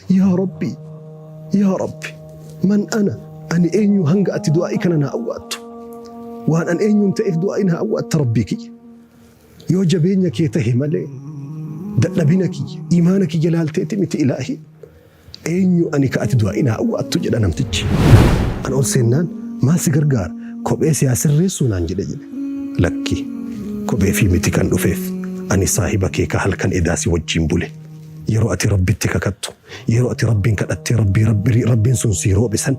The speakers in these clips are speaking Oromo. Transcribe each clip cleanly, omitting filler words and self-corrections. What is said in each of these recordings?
Yaa Rabbi, yaa Rabbi, man ana, ani eenyu hanga ati du'aa'ii kana naa awwaattu? Waan an eenyuun ta'eef du'aa'ii naa awwaatta Rabbii kiyya? Yoo jabeenya kee tahe malee dadhabina kiyya, iimaana kiyya laalteeti miti Ilaahii. Eenyu ani ka ati du'aa'ii naa awwaattu jedha namtichi. An ol seennaan maal si gargaara? Kophee si haa sirreessuu naan jedhe jedhe. Lakki, kopheefii miti kan dhufeef, ani saahiba kee ka halkan edaa si wajjiin bule. Yeroo ati Rabbitti kakattu, yeroo ati Rabbiin kadhattee Rabbii Rabbi Rabbiin sun sii roobe san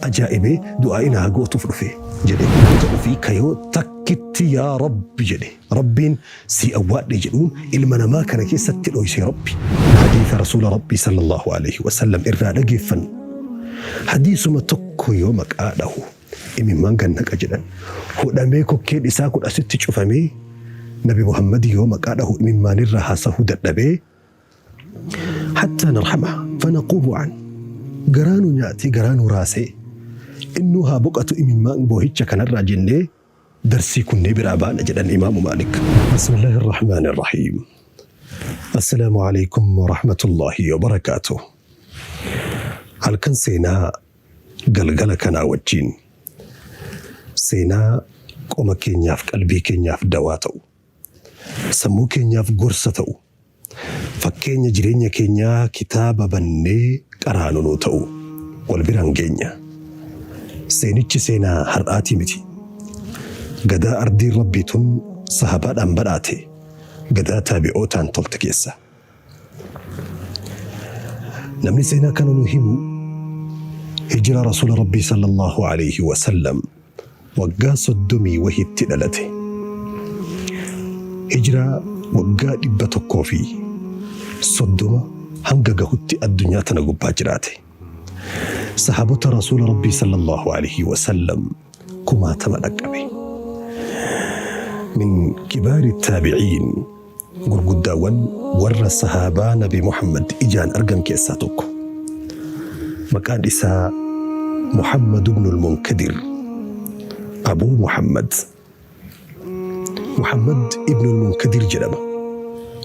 ajaa'ibee du'aa'ii naa gootuuf dhufe jedhe. Goota ufii ka yoo takkitti yaa Rabbi jedhe Rabbiin sii awwaadhe jedhuun ilma namaa kana keessatti dhoyse Rabbi. Hadiisa Rasuula Rabbii sallallaahu aleyhi wasallam irraa dhageeffannu hadiisuma tokko yoo maqaa dhahu imimmaan gad naqa jedhan. Hudhamee kokkeen isaa kun asitti cufamee Nabi Muhammad yoo maqaa dhahu imimmaanirraa haasahuu dadhabee hattaa narhama fanaquumu an garaa nu nyaatee garaa nu raasee innuu haa boqatu imimmaan boohicha kanarraa jennee darsii kunnee biraa baana jedhan Imaamu Maalik. Bismillaahi Irrahmaani Irrahiim. Assalaamu Aleykum Warahmatullaahi Wabarakaatuh. Halkan seenaa galgala kanaa wajjiin seenaa qoma keenyaaf qalbii keenyaaf dawaa ta'u, sammuu keenyaaf gorsa ta'u, Fakkeenya jireenya keenyaa kitaaba bannee qaraanu nuu ta'u wal biraan geenya. Seenichi seenaa har'aatii miti. Gadaa ardiin Rabbii tun sahabaadhaan badhaate, gadaa taabi'ootaan tolte keessa. Namni seenaa kana nu himu hijiraa Rasuula Rabbii sallallaahu aleyhi wa sallam waggaa soddomii wahitti dhalate. Hijraa waggaa 130 hanga gahutti addunyaa tana gubbaa jiraate. Sahaabota Rasuula Rabbii sallallaahu aleyhi wa sallam kumaatama dhaqqabe. Min kibaari taabiciin gurguddaawwan warra sahaabaa Nabi Muhammad ijaan argan keessaa tokko. Maqaan isaa Muhammad ibnul Munkadir, Abuu Muhammad. Muhammad ibnul Munkadir jedhama.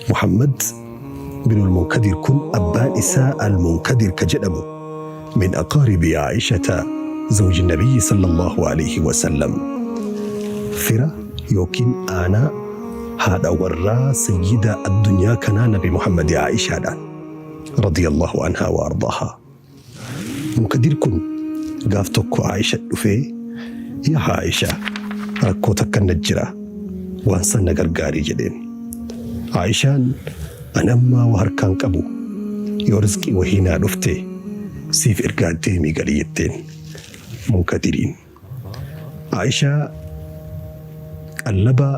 Muhammad ibnul Munkadir kun abbaan isaa Al-Munkadir ka jedhamu min aqaaribi Aa'ishata zawji Nabiyyi sallallahu alayhi wa sallam fira yookiin aanaa haadha warraa sayyida addunyaa kanaa Nabi Muhammad Aa'ishaadhaan radiyallahu anhaa wa ardaahaa. Munkadir kun gaaf tokko Aa'isha dhufee yaa Aa'isha rakkoo takkan na jira waan san na gargaarii jedheen. Aa'ishaan an ammaa wa harkaan qabu yoo rizqii wahii naa dhufte siif ergaa deemii gali jetteen Munkadiriin. Aa'ishaa qallaba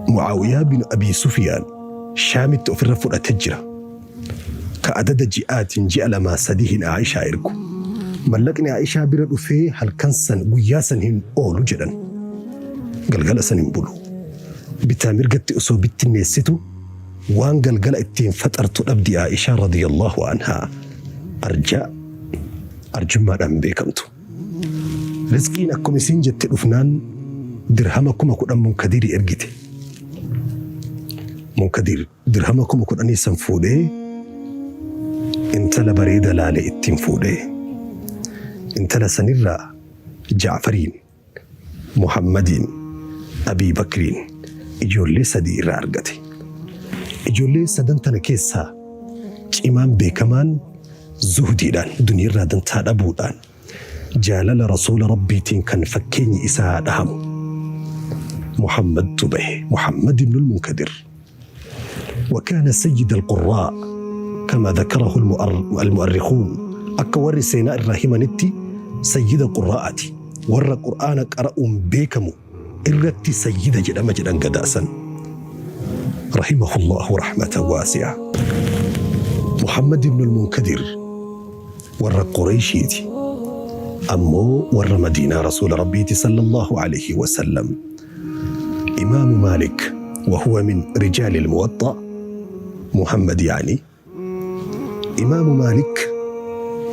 Mu'aawiyaa bin Abii Sufiyaan Shaamitti ofirra fudhate jira. Ka adada ji'aatiin ji'a lamaa sadihin Aa'ishaa ergu. Mallaqni Aa'ishaa bira dhufee halkan san guyyaa san hin oolu jedhan. Galgala san hin bulu. Bitaa mirgatti osoo bittinneessitu waan galgala ittiin faxartu dhabdi Aa'ishaan radiyallahu anhaa arjaa arjummaadhaan beekamtu. Rizqiin akkuma isiin jette dhufnaan dirhama 10,000 Munkadirii ergite. Munkadir dirhama 10,000 san fuudhee intala bareeda laale ittiin fuudhee. Intala sanirraa Ja'fariin, Muhammadiin, Abii Bakriin ijoollee sadii irraa argate. Ijoollee sadan tana keessaa cimaan beekamaan zuhdiidhaan, duniyarraa dantaa dhabuudhaan, jaalala Rasuula Rabbiitiin kan fakkeenyi isaa dhahamu Muhammadtu bahe, Muhammad ibnul Munkadir. Wa kaana sayyida al-qurraa kamaa dhakarahu al-mu'arrikhuun, akka warri seenaa irraa himanitti sayyida qurraa'aati, warra Qur'aana qara'uun beekamu irratti sayyida jedhama jedhan gadaa san. Rahimahullahu rahmatan waasi'a. Muhammad ibnul Munkadir warra Qureyshiiti. Ammoo warra Madiinaa Rasuula Rabbiiti sallallahu alayhi wa sallam. Imaamu Maalik wa huwa min rijaalil Muwaxxa Muhammad yaani Imaamu Maalik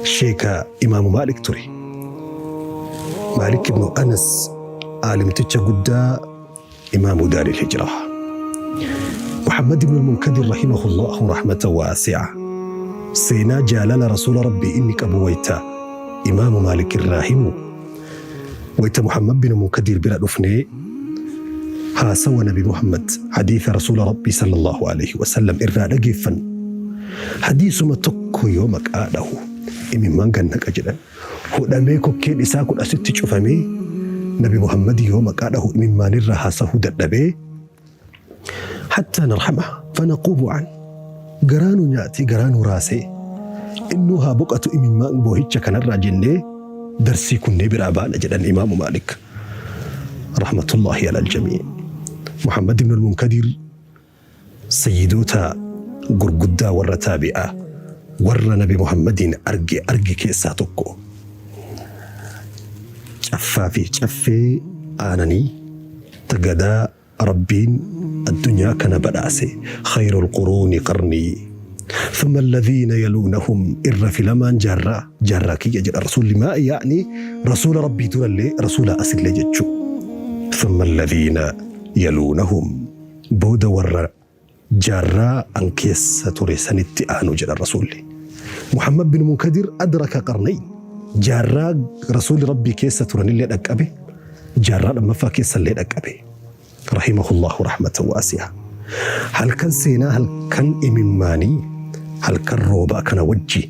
sheeka Imaamu Maalik ture. Maalik ibnu Anas aalimticha guddaa Imaamu Daaril Hijraa. Muhammad ibnu Munkadir rahimahullahu rahmatan waasi'a. Seenaa jaalala Rasuula Rabbii inni qabu wayta Imaamu Maalik irraa himu, wayta Muhammad bin Munkadir bira dhufnee haasawa Nabi Muhammad, hadiisa Rasuula Rabbii sallallaahu aleyhi wasallam irraa dhageeffannu, hadiisuma tokko yoo maqaa dhahu imimmaan gad naqa jedhan. Hudhamee kokkeen isaa kun asitti cufamee Nabi Muhammad yoo maqaa dhahu imimmaanirraa haasahuu dadhabee, Hattaa narhamaha fanaquumu an garaa nu nyaatee garaa nu raasee innuu haa boqatu imimmaan boohicha kanarraa jennee darsii kunnee biraa baana jedhan Imaamu Maalik rahmatullaahi alal jamii. Muhammad ibnul Munkadir sayyidoota gurguddaa warra taabi'aa warra Nabi Muhammadiin arge arge keessaa tokko. Caffaa fi caffee aananii ta gadaa Rabbiin addunyaa kana badhaase khayrul quruuni qarnii thumma alladhiina yaluunahum irra filamaan jaarraa jaarraa kiyya jedha Rasuulli maa ya'ni Rasuula Rabbii durallee Rasuulaa asillee jechuu thumma alladhiina yaluunahum booda warra jaarraa an keessa ture sanitti aanu jedhan Rasuulli. Muhammad bin Munkadir adraka qarnayn jaarraa Rasuulli Rabbii keessa turanillee dhaqqabe jaarraa lammaffaa keessallee dhaqqabe. Rahimahullahu rahmatan waasi'a. Halkan seenaa halkan imimmaanii halkan roobaa kana wajji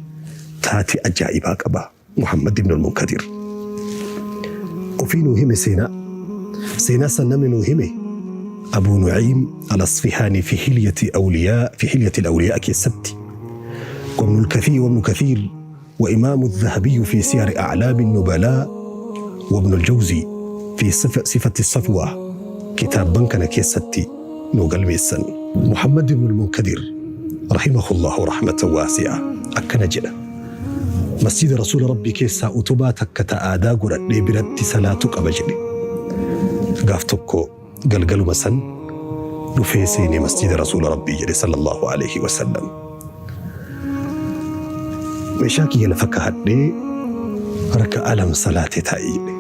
taatee ajaa'ibaa qaba. Muhammad ibn al-Munkadir. Ofii nuu hime seenaa. Seenaa san namni nuu hime Abu Nu'aym al-Asfihaani fi hilyati awliyaa fi hilyati al-awliyaa keessatti. Wabnu al-Kathir wabnu Kathir wa Imaamu al-Dhahabiyyu fi siyar a'laam an-nubalaa wabnu al-Jawzi fi sifati as-safwa kitaabban kana keessatti nuu galmeessan. Muhammad ibn al-Munkadir rahimahullahu rahmatan waasi'a akkana jedha. Masjiida Rasuula Rabbii keessaa utubaa takka ta aadaa godhadhee biratti salaatu qaba jedhe. Gaaf tokko galgaluma san dhufee seene masjiida Rasuula Rabbii jedhe sallallaahu aleyhi wa sallam. Meeshaa kiyya lafa kaahadhee raka'aa lama salaatee taa'e jedhe.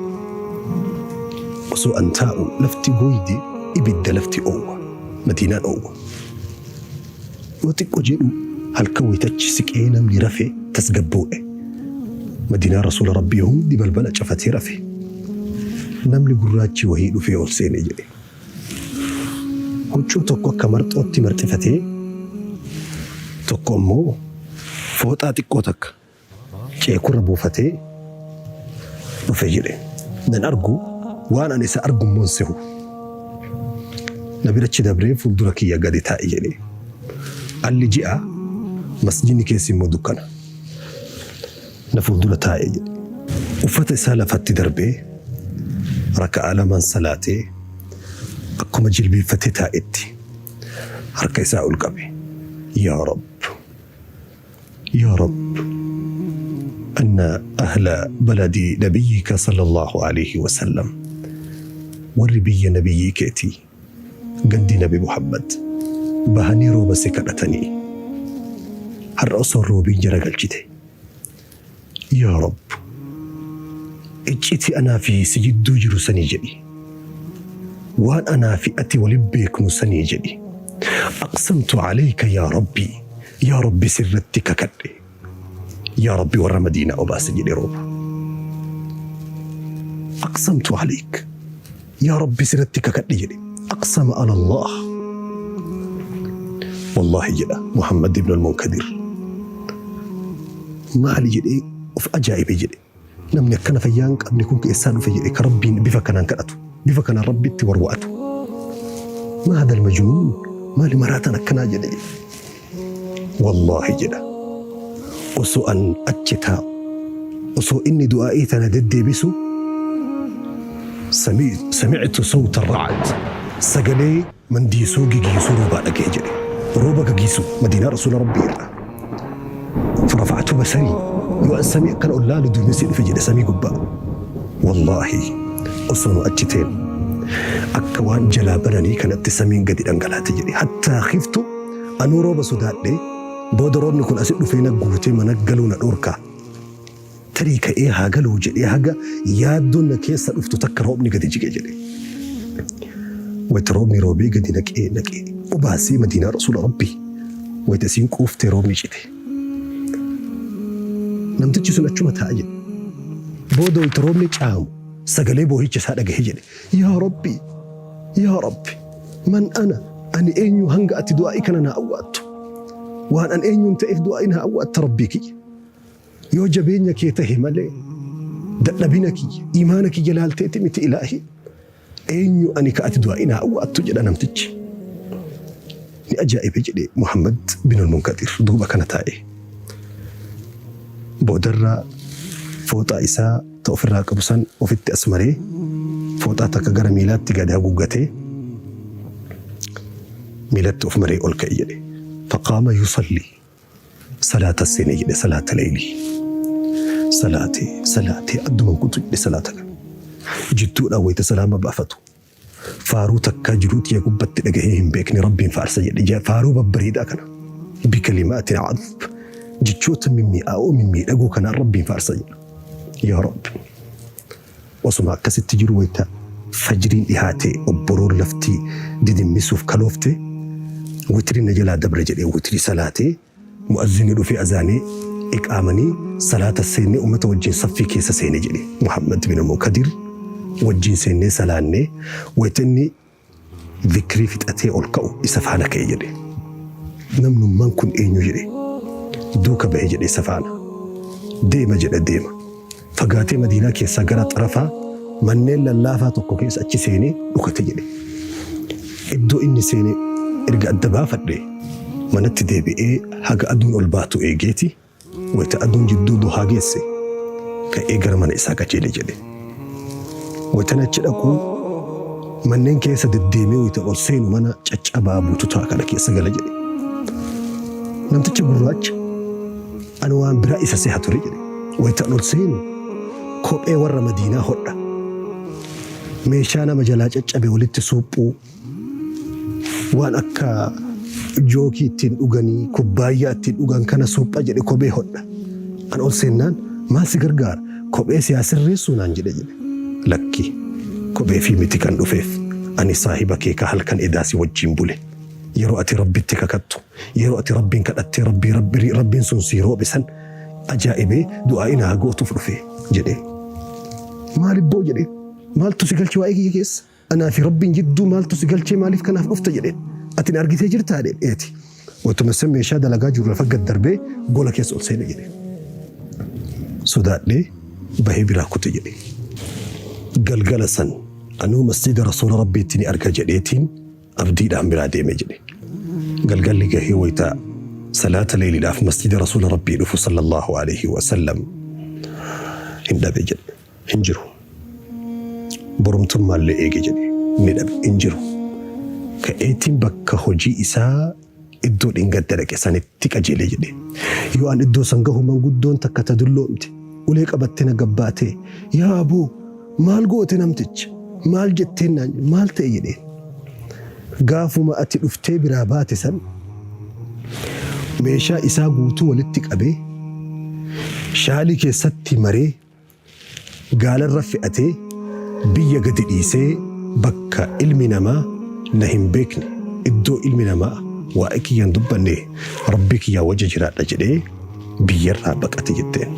Osoo an taa'u lafti gooyde ibidda lafti oowwa. Madiinaan oowwa. Yoo xiqqo jedhu halkan wayta achi siqee namni rafe tasgabboodhe. Madiinaa Rasuula Rabbii hundi balbala cafatee rafe. Namni gurraachi wahii dhufee ol seene jedhe. Huccuu tokko akka marxootti marxifatee tokko ammoo fooxaa xiqqoo takka ceekurra buufatee dhufe jedhe. Nan argu, waan ani isa argu immoo hin sehu. Na birachi dabree fuuldura kiyya gadi taa'e jedhe. Alli ji'a, masjidni keessi immoo dukkana. Na fuuldura taa'e jedhe. Uffata isaa lafatti darbee raka'aa lamaan salaatee akkuma jilbiiffatee taa'etti harka isaa ol qabe. Yaa Rabb! Yaa Rabb, anna ahla baladi nabiyyika sallallaahu aleyhi wa sallam, warri biyya nabiyyii keetii, gandi nabi Muhammad, bahanii rooba si kadhatanii, har'a osoo hin roobiin jara galchite. Yaa Rabb, iccitii anaa fi si jidduu jiru sanii jedhi. Waan anaa fi ati wali beeknu sanii jedhi. Aqsamtu aleyka yaa Rabbii, Yaa Rabbi sirratti kakadhe. Yaa Rabbi warra Madiinaa obaasi jedhe rooba. Aqsamtu aleyk. Yaa Rabbi sirratti kakadhe jedhe. Aqsama ala Allah. Wallaahi jedha Muhammad ibn al-Munkadir. Maali jedhee of ajaa'ibe jedhe. Namni akkana fayyaa hin qabne kun eessaa dhufe jedhe ka Rabbiin bifa kanaan kadhatu, bifa kanaan Rabbitti warwa'atu. Maa hadal majnuun maali maraataan akkanaa jedhe jedhe. Wallaahi jedha osoo an achi taa'u osoo inni du'aa'ii tana deddeebisu sami'tu sawta ra'ad sagalee mandiisuu gigiisuu roobaa dhagahe jedhe. Rooba gagiisu Madiinaa Rasuula Rabbii irraa. Farafa'tu basarii yoo an samii akkana ol laalu duumessi dhufe jedhe samii gubbaa. Wallaahi osoo nu achi teennu akka waan jalaa bananii kanatti samiin gadi dhangalaate jedhe. Hattaa khiftu anuu rooba sodaadhe booda roobni kun asi dhufee na guutee mana galuu na dhoorkaa. Tarii ka'ee haa galuu jedhee haga yaaddoon na keessa dhuftu takka roobni gadi jige jedhe. Wayta roobni roobee gadi naqee naqee obaasee Madiinaa Rasuula Rabbii wayta isiin quuftee roobni cite. Namtichi sun achuma taa'a jedhe. Booda wayita roobni caamu sagalee boohicha isaa dhagahe jedhe. Yaa Rabbi! Yaa Rabbi! Man ana? Ani eenyu hanga ati du'aa'ii kana naa awwaattu? Waan an eenyuun ta'eef du'aa'ii naa awwaatta Rabbii kiyya? Yoo jabeenya kee tahe malee dadhabina kiyya, iimaana kiyya laalteeti miti Ilaahii. Eenyu ani ka ati du'aa'ii naa awwaattu jedha namtichi. Ni ajaa'ibe jedhe Muhammad bin al-Munkadir duuba kana taa'ee. Boodarra fooxaa isaa ta ofirraa qabu san ofitti as maree fooxaa takka gara miilaatti gad haguuggatee miilatti of maree ol ka'e jedhe. Faqaama yusalli Salaata seene jedhe salaata leeylii. Salaatee salaatee adduman kutu jedhe salaata kana. Jidduudhaan wayita salaama baafatu. Faaruu takkaa jiruu tiyya gubbatti dhagahee hin beekne Rabbiin faarsa jedhe. Faaruu babbareedaa kana. Bikalimaatin adb. Jechoota mimmi'aa'oo mimmiidhagoo kanaan Rabbiin faarsa jedha. Yaa Rabbi. Osuma akkasitti jiru wayita fajriin dhihaate obboroon lafti didimmisuuf kaloofte witriin na jalaa dabre jedhee witrii salaatee mu'azzinni dhufee azaanee iqaamanii salaata seennee ummata wajjin saffii keessa seene jedhe Muhammad bin Munkadir wajjin seennee salaannee wayita inni Zikrii fixatee ol ka'u isa faana ka'e jedhe. Namnummaan kun eenyu jedhe. Duuka bahe jedhe isa faana. Deema jedha deema. Fagaatee Madiinaa keessaa gara xarafaa manneen lallaafaa tokko keessa achi seenee dhokate jedhe. Iddoo inni seene erga adda baafadhe manatti deebi'ee haga aduun ol baatu eegeeti Wayta aduun jidduu duhaa geesse, ka'ee gara mana isaa qajeele jedhe. Waytan achi dhaqu, manneen keessa deddeemee waytan ol seenu mana caccabaa bututaa kana keessa gala jedhe. Namticha gurraacha ani waan biraa isa seha ture jedhe. Waytan ol seenu kophee warra Madiinaa hodha. Meeshaa nama jalaa caccabe walitti suuphuu. Waan akka jookii ittiin dhuganii, kubbaayyaa ittiin dhugan kana supha jedhe kophee hodha. An ol seennaan maal si gargaara? Kophee si haa sirreessuu naan jedhe jedhe. Lakki kopheefii miti kan dhufeef. Ani saahiba kee ka halkan edaa si wajjiin bule. Yeroo ati Rabbitti kakattu, yeroo ati Rabbiin kadhattee Rabbii Rabbi Rabbiin sun sii roobe san ajaa'ibee du'aa'ii naa gootuuf dhufe jedheen. Maalibboo jedheen. Maaltu si galche waa'ee kiyya keessa? Anaa fi Rabbiin jidduu maaltu si galchee maaliif kanaaf dhufta jedheen. Ati na argitee jirtaa jedheen. Eeti. Waytuma san meeshaa dalagaa jiru lafa gad darbee gola keessa ol seene jedhe. Sodaadhee bahee biraa kute jedhe. Galgala san anuu masjida Rasuula Rabbiitti ni arga jedheetiin abdiidhaan biraa deeme jedhe. Galgalli gahee wayta salaata leeyliidhaaf masjida Rasuula Rabbii dhufu sallallahu aleyhi wa sallam hin dhabe jedhe. Hin jiru. Borumtummaallee eege jedhe. Ni dhabe. Hin jiru. Ka'eetiin bakka hojii isaa iddoo dhingadda dhaqe sanitti qajeele jedhe. Yoo an iddoo san gahu manguddoon takka ta dulloomte ulee qabattee na gabbaatee yaa aboo maal goote namticha maal jetteen naan maal ta'e jedheen. Gaafuma ati dhuftee biraa baate san meeshaa isaa guutuu walitti qabee shaalii keessatti maree Gaalarra fe'atee biyya gadi dhiisee bakka ilmi namaa na hin beekne, iddoo ilmi namaa waa'ee kiyya hin dubbanne Rabbii kiyyaa wajji jiraadha jedhee biyyarraa baqate jetteen.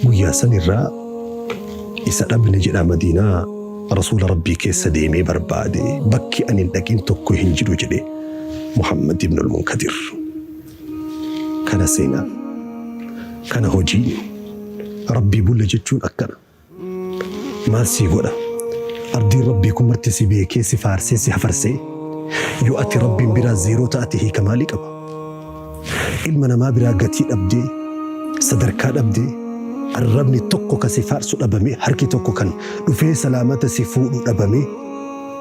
Guyyaa sanirraa isa dhabne jedha Madiinaa Rasuula Rabbii keessa deemee barbaade bakki ani hin dhaqin tokko hin jiru jedhe Muhammad ibnul Munkadir. Kana seenaan. Kana hojiin. Rabbii bulle jechuun akkana. Maal sii godha? Ardiin Rabbii kun marti si beekee si faarsee si hafarsee yoo ati Rabbiin biraa zeeroo taate hiika maalii qaba? Ilma namaa biraa gatii dhabdee, sadarkaa dhabdee, arrabni tokko ka si faarsu dhabamee, harki tokko kan dhufee salaamata si fuudhu dhabamee,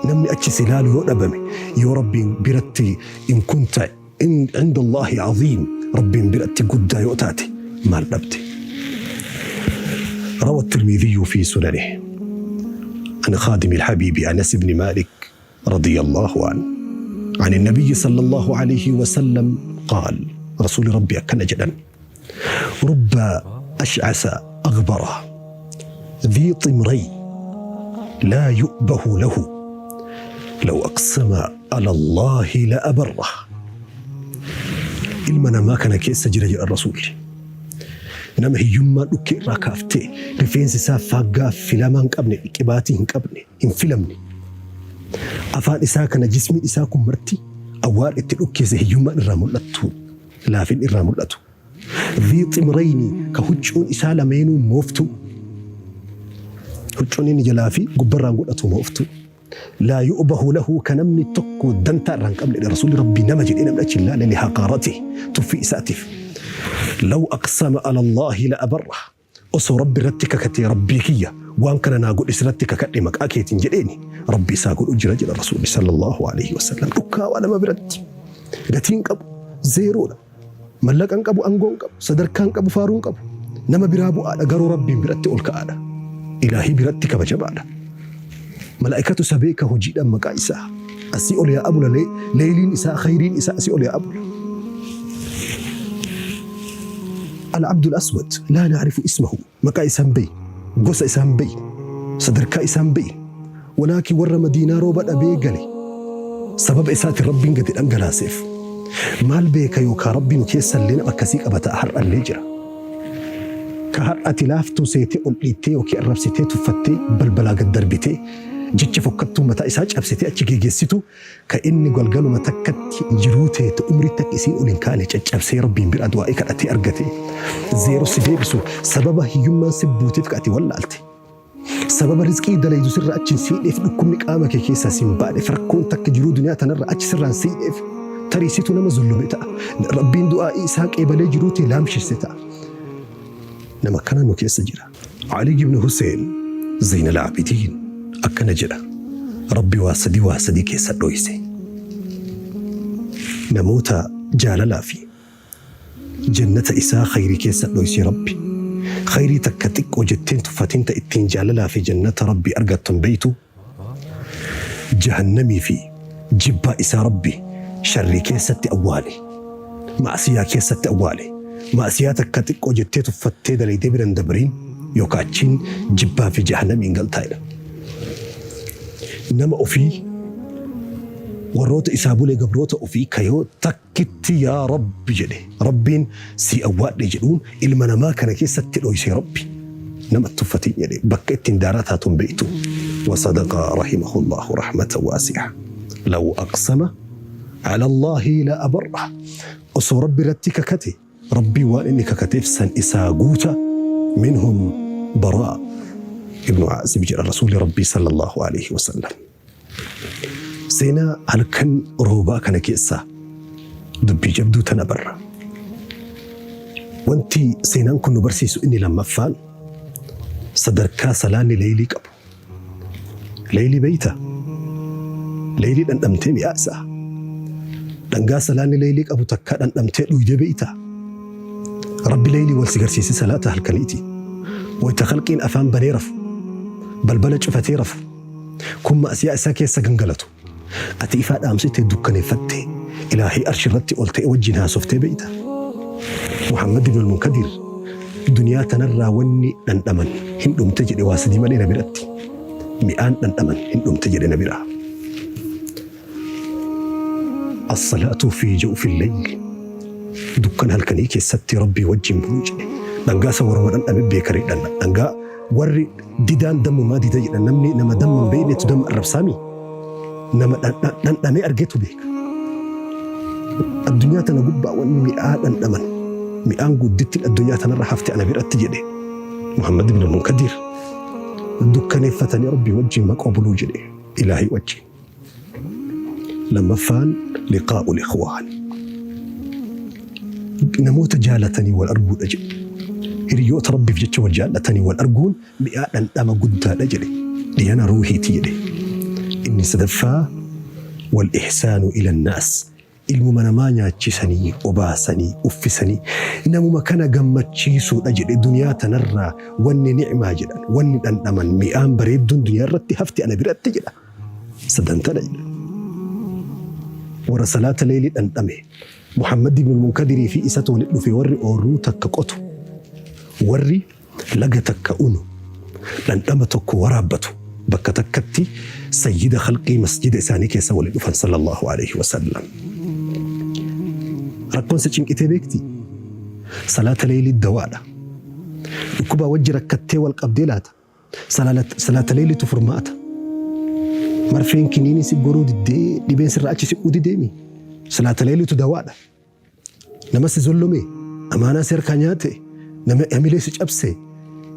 namni achi si laalu yoo dhabame, yoo Rabbiin biratti in kunta Inda Allaahi aziim Rabbiin biratti guddaa yoo taate maal dhabde? Rawa Tirmidhiyyu fi sunanihi an khaadimi alhabiibi Anas ibni Maalik radiyallaahu an an innabiyyi sallallaahu alayhi wasallam qaal Rasuuli Rabbii akkana jedhan rubba ash'asa aghbara dhii ximrayn laa yu'bahu lahu law aqsama ala Allaahi la abarrah. Ilma namaa kana keessa jira jedhan Rasuulli. Nama hiyyummaan dhukkee irraa kaaftee rifeensi isaa faaggaa filamaa hin qabne, qibaatii hin qabne, hin filamne. Afaan isaa kana jismiin isaa kun marti awwaar itti dhukkeesse hiyyummaan irraa mul'attu, laafin irraa mul'atu. Dhii ximrayni ka huccuun isaa lameenuu mooftuu. Huccuun inni jalaa fi gubbarraan godhatu mooftuu. Laa yu'bahu lahu ka namni tokko dantaa irraa hin qabne Rasuulli Rabbii nama jedhee namni achi hin laalle lihaqaaratihi tuffii isaatiif. Law aqsama ala Allaahi la abarrah osoo Rabbi irratti kakatee Rabbii kiyya waan kana naa godhi sirratti kakadhe maqaa keetiin jedheeni Rabbi isaa godhu jira jedha Rasuulli sallallahu alaihi wasallam. Dhukkaawaa nama biratti gatii hin qabu zeeroodha. Mallaqa hin qabu angoo hin qabu sadarkaa hin qabu faaruu hin qabu nama biraa bu'aadha garuu Rabbiin biratti ol ka'aadha. Ilaahii biratti kabajamaadha. Malaa'ikatu isa beeka hojiidhaan maqaa isaa. Asii ol yaa abula leeyliin isaa khayriin isaa asii ol yaa abula. Al-Abdul Aswad laa na'rifu ismahu maqaa isaa hin beeynu gosa isaa hin beeynu sadarkaa isaa hin beeynu walaakin warra Madiinaa rooba dhabee gale sababa isaatiin Rabbiin gadi dhangalaaseef. Maal beeka yookaa Rabbi nu keessallee nama akkasii qaba ta'a har'allee jira. Ka har'a ati laaftuu seetee ol dhiittee yookiin arrabsitee tuffattee balbalaa gad darbitee jecha fokkattuu mataa isaa cabsitee achi geegessitu ka inni galgaluma takkatti jiruu teete umrii takka isiin ol hin kaane caccabsee Rabbiin biraa du'aa'ii kadhatee argatee zeero si deebisu sababa hiyyummaan si buuteef ka ati wallaalte. Sababa rizqii dalaydu sirra achi hin siidheef dhukkubni qaama kee keessaa si hin baaneef rakkoon takka jiruu duniyaa tanarra achi sirraa hin siidheef tarii situ nama zullome ta'a. Rabbiin du'aa'ii isaa qeebalee jiruu tee laamshesse ta'a. Nama akkanaa nu keessa jira. Ali ibn Huseen Zaynal Aabidiin akkana jedha Rabbi waa sadi waa sadi keessa dhoyse. Namoota jaalalaa fi Jannata isaa khayrii keessa dhoysi Rabbi. Khayrii takka xiqqoo jettee hin tuffatin ta ittiin jaalalaa fi jannata Rabbii argattu hin beeytu. Jahannamii fi jibbaa isaa Rabbi sharrii keessatti awwaale. Ma'asiyaa keessatti awwaale. Ma'asiyaa takka xiqqoo jettee tuffattee dalaydee bira hin dabrin yookaa achiin jibbaa fi jahannamiin galtaa jedha. Nama ofii warroota isaa bule gabroota ofii ka yoo takkitti yaa Rabbi jedhe Rabbiin sii awwaadhe jedhuun ilma namaa kana keessatti dhoysee Rabbi nama tuffatin jedhe bakka ittiin daaraa taatu hin beektu. Wasadaqa rahimahullahu rahmatan waasi'a. Law aqsama ala Allaahi la abarra. Osoo Rabbi irratti kakate Rabbiin waan inni kakateef san isaa guuta minhum baraa ibnu Aazib jedha Rasuulli Rabbii sallallahu alaihi wasallam. Seenaa halkan roobaa kana keessaa dubbii jabduu tana barra. Wanti seenaan kun nu barsiisu inni lammaffaan sadarkaa salaanni leeylii qabu. Leeylii beeyta? Leeylii dhandhamtee mi'aa isaa. Dhangaa salaanni leeylii qabu takkaa dhandhamtee dhuydee beeyta? Rabbi leeylii wal si garsiise salaata halkaniiti. Wayta khalqiin afaan banee rafu, balbala cufatee rafu, Kun ma'siyaa isaa keessa gangalatu. Ati ifaa dhaamsitee dukkaneeffattee Ilaahii arshi irratti ol ta'e wajjiin haasoftee beeyta? Muhammad ibn al-Munkadir duniyaa tanarraa wanni dhandhaman hin dhumte jedhe waa sadii malee na biratti. Mi'aan dhandhaman hin dhumte jedhe na biraa. As-salaatu fi jawfil layl dukkana halkanii keessatti Rabbii wajjin buluu jedhe. Dhangaa san warruma dhandhame beekanii dhanna. Dhangaa warri didaan dammumaa dida jedhan namni nama damma hin beeknetu damma arrabsaami. Nama dhandhamee argetu beeka. Addunyaa tana gubbaa wanni mi'aa dhandhaman mi'aan guddittiin addunyaa tanarra hafte ana biratti jedhe Muhammad ibn Munkadir dukkaneeffatanii Rabbii wajjin maqoo buluu jedhe ilaahii wajjin. Lammaffaan liqaa'ul ikhwaan. Namoota jaalatanii wal arguudha jedhe. Hiriyoota Rabbiif jecha wal jaallatanii wal arguun mi'aa dhandhama guddaadha jedhe. Dhiyana ruuhiiti jedhe. Inni sadaffaa wal ihsaanu ila naas. Ilmuma namaa nyaachisanii, obaasanii, uffisanii, namuma kana gammachiisuudha jedhe duniyaa tanarraa wanni ni'maa jedhan, wanni dhandhaman, mi'aan bareedduun duniyaa irratti hafte ana biratti jedha. Sadan tana jedha. Warra salaata leeylii dhandhame, Muhammad ibn Munkadirii fi isatu walitti dhufe warri oorruu takka qotu, warri laga takka unu, dhandhama tokko waraabbatu bakka takkatti sayyida khalqii masjida isaanii keessa wali dhufan sallallahu alaihi wasallam. Rakkoon si cinqitee beektii? Salaata leeylii dawaadha. Dhukkubaa wajji rakkattee wal qabdee laata? Salaata leeyliitu furmaata. Marfeen kiniinii si goruu diddee dhibeen sirraa achi siquu dideemi. Salaata leeyliitu dawaadha. Nama si zollome, amaanaa si harkaa nyaate, nama hamilee si cabse,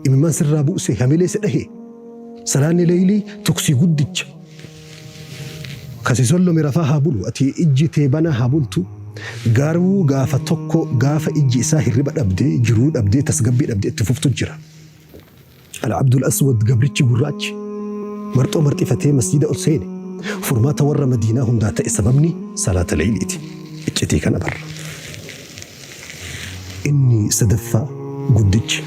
imimmaan sirraa buuse, hamilee si dhahe. Salaanni leeylii tuksii guddicha. Ka si zollome rafaa haa bulu, ati ijji tee banaa haa bultu. Garuu gaafa tokko gaafa ijji isaa hirriba dhabdee, jiruu dhabdee, tasgabbii dhabdee itti fuftu jira. Al-Abdul Aswad gabrichi gurraachi marxoo marxifatee masjiida ol seene. Furmaata warra Madiinaa hundaa ta'e sababni salaata leeyliiti. Iccitii kana barra. Inni sadaffaa guddichi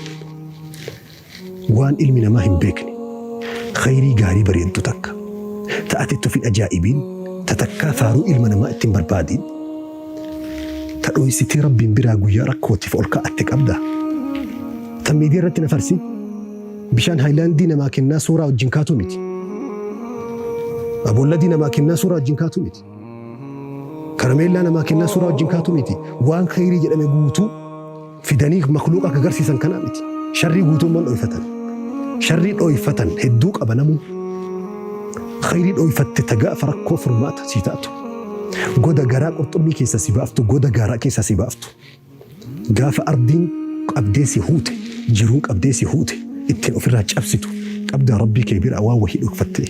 waan ilmi namaa hin beekne khayrii gaarii bareeddu takka ta ati itti of hin ajaa'ibiin ta takkaa faaruu ilma namaa itti hin barbaadiin ta dhoysitee Rabbiin biraa guyyaa rakkootiif ol kaa'atte qabdaa? Tan miidiyaa irratti na farsin bishaan haayilaandii namaa kennaa suuraa wajjin kaatuu miti. Aboolladii namaa kennaa suuraa wajjin kaatuu miti. Karameellaa namaa kennaa suuraa wajjin kaatuu miti. Waan khayrii jedhame guutuu fidanii makluuqa akka agarsiisan kanaa miti. Sharrii guutuu immoo dhoyfatan. Sharrii dhoyfatan hedduu qaba namuu. Khayrii dhoyfatte ta gaafa rakkoo furmaata sii taatu. Goda garaa qurxummii keessa si baaftu, goda gaaraa keessa si baaftu. Gaafa ardiin qabdee si huute, jiruun qabdee si huute, ittiin ofirraa cabsitu qabdaa Rabbii kee biraa waan wahii dhokfattee.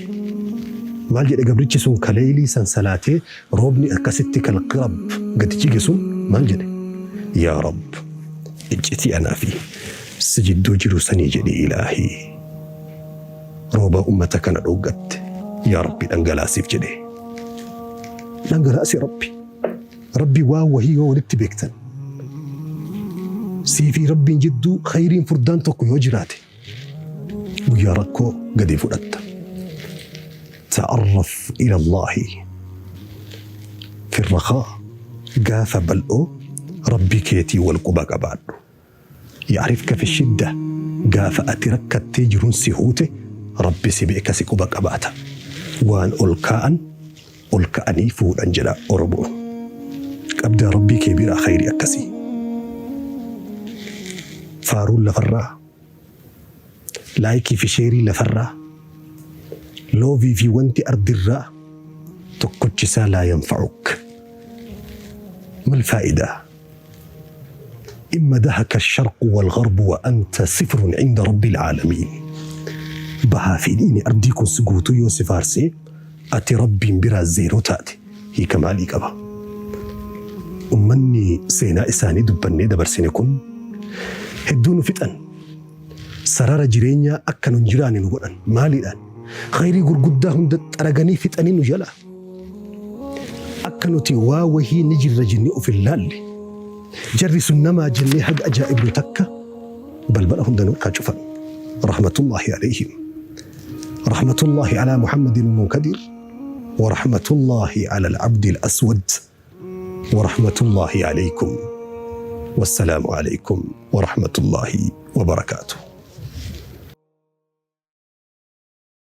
Maal jedhe gabrichi sun ka leeylii san salaatee roobni akkasitti kalqirab gadi jige sun maal jedhe? Yaa Rabb iccitii anaa fi si jidduu jiru sanii jedhi ilaahii rooba ummata kana dhooggatte yaa Rabbi dhangalaasiif jedhe. Dhangalaasi Rabbi. Rabbi waan wahii yoo walitti beektan sii fi Rabbiin jidduu khayriin furdaan tokko yoo jiraate guyyaa rakkoo gadi fudhatta. Ta'arraf ila Allaahi fi rakhaa gaafa bal'oo Rabbii keetii wal quba qabaadhu. Ya'rifka fi shidda gaafa ati rakkattee jiruun si huute Rabbi si beeka si quba qabaata. Waan ol kaa'an ol ka'anii fuudhan jedha Oromoon. Qabdaa Rabbii kee biraa khayrii akkasii. Faaruun lafarraa, laayikii fi sheerii lafarraa, loovii fi wanti ardirraa tokkochisaa laa yanfa'uk. Mal faayidaa? In madahaka asharqu walgarbu wa anta sifrun inda rabbil aalamiin. Bahaa fi dhiini ardii kun si guutuu yoo si faarsee ati Rabbiin biraa zeeroo taate hiika maalii qaba? Ummanni seenaa isaanii dubbannee dabarsine kun hedduu nu fixan. Sarara jireenyaa akka nu hin jiraanne nu godhan. Maaliidhaan? Khayrii gurguddaa hunda xaraganii fixanii nu jalaa. Akka nuti waa wahii ni jirra jennee of hin laalle. Jarri sun namaa jennee haga ajaa'ibnu takka balbala hunda nurkaa cufan. Rahmatullaahi alayhim. Rahmatullaahi alaa Muhammadin Munkadir. Wa rahmatullaahi ala al-abdi al-aswad. Wa rahmatullaahi alaykum. Wassalaamu alaykum wa rahmatullaahi wa barakaatuh.